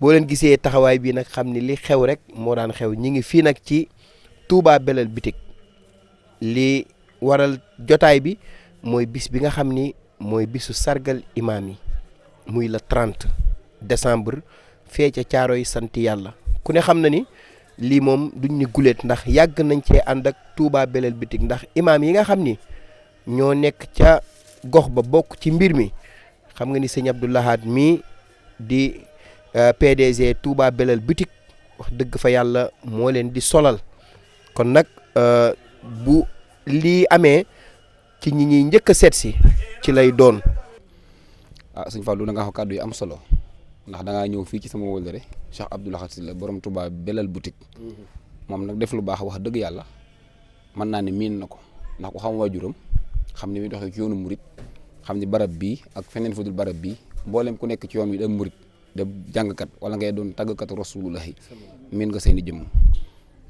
boo leen gisee taxawaay bi nag xam ni li xew rek moo daan xew ñi ngi fii nag ci Touba Belel Bitik li waral jotaay bi mooy bis bi nga xam ni mooy bisu sargal imaam yi muy le 30 décembre fee ca Caaroy sant yàlla ku ne xam na ni lii moom duñ ni guléet ndax yàgg nañ cee ànd ak Touba Belel Bitik ndax imaam yi nga xam ni ñoo nekk ca gox ba bokk ci mbir mi xam nga ni sëñ Abdou Lahad mii di PDG Touba Belel Bitik wax dëgg fa yàlla moo leen di solal kon nag bu lii amee ci ñi ñuy njëkk a seet si ci lay doon. sëñ Fallou da nga wax kàddu yi am solo ndax da ngaa ñëw fii ci sama wóllare Cheikh Abdou Lahad Sylla borom Touba Belel Bitik moom nag def lu baax wax dëgg yàlla mën naa ne miin na ko ndax ku xam waajuram xam ni muy doxee ci yoonu murit xam ni barab bii ak feneen fu dul barab bii mboolem ku nekk ci yoon wi da murit da jàngkat wala ngay doon tàggkatu rasulullahi miin nga seen i jëmm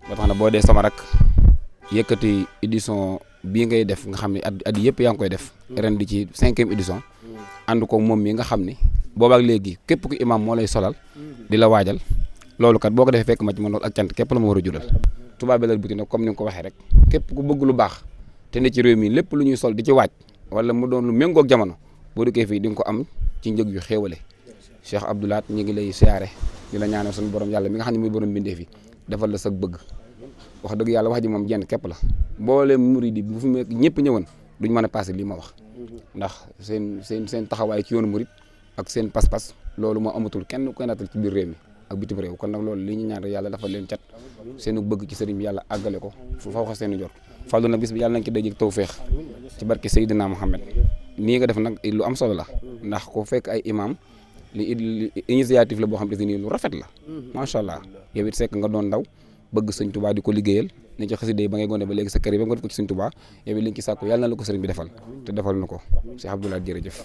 ba tax na boo dee sama rak yëkkati édition bii ngay def nga xam ne at yëpp yaa ngi koy def ren di ci 5e édition ànd ko moom mi nga xam ni boobaak léegi képp ku imam moo lay solal di la waajal loolu kat boo ko defee fekk ma ci man loolu ak cant képp la ma war a jural Touba Belel Bitik nag comme ni nga ko waxee rek képp ku bëgg lu baax te ne ci réew mi lépp lu ñuy sol di ci waaj wala mu doon lu méngoog jamono boo dikkee fii di nga ko am ci njëg yu xéewale Cheikh Abdou Lahad ñu ngi lay siyaare di la ñaanal suñu borom yàlla mi nga xam ne muy borom bindee fi defal la sa bëgg wax dëgg yàlla wax ji moom jenn képp la mboolem murid yi bu fi ñëpp ñëwoon duñ mën a passé lii ma wax ndax seen taxawaay ci yoonu murid ak seen pas-pas loolu moo amatul kenn koy nattal ci biir réew mi ak bitim réew kon nag loolu li ñu ñaan rek yàlla dafa leen cat seenu bëgg ci sëriñ bi yàlla àggale ko fu fawxa seeni jor Fallou nag bis bi yàlla nañ ci dajeg tawfeex ci barke Seydina Muhammad nii nga def nag lu am solo la ndax ko fekk ay imam li initiative la boo xam te ni lu rafet la macha allah yow it sekk nga doon ndaw bëgg sëñ Touba di ko liggéeyal ne ci xasida ba ngay gone ba léegi sa kër yi ba nga def ko ci sëñ Touba yow it liñ ci sàkku yàlla na la ko sëriñ bi defal te defal na ko Cheikh Abdou Lahad jërëjëf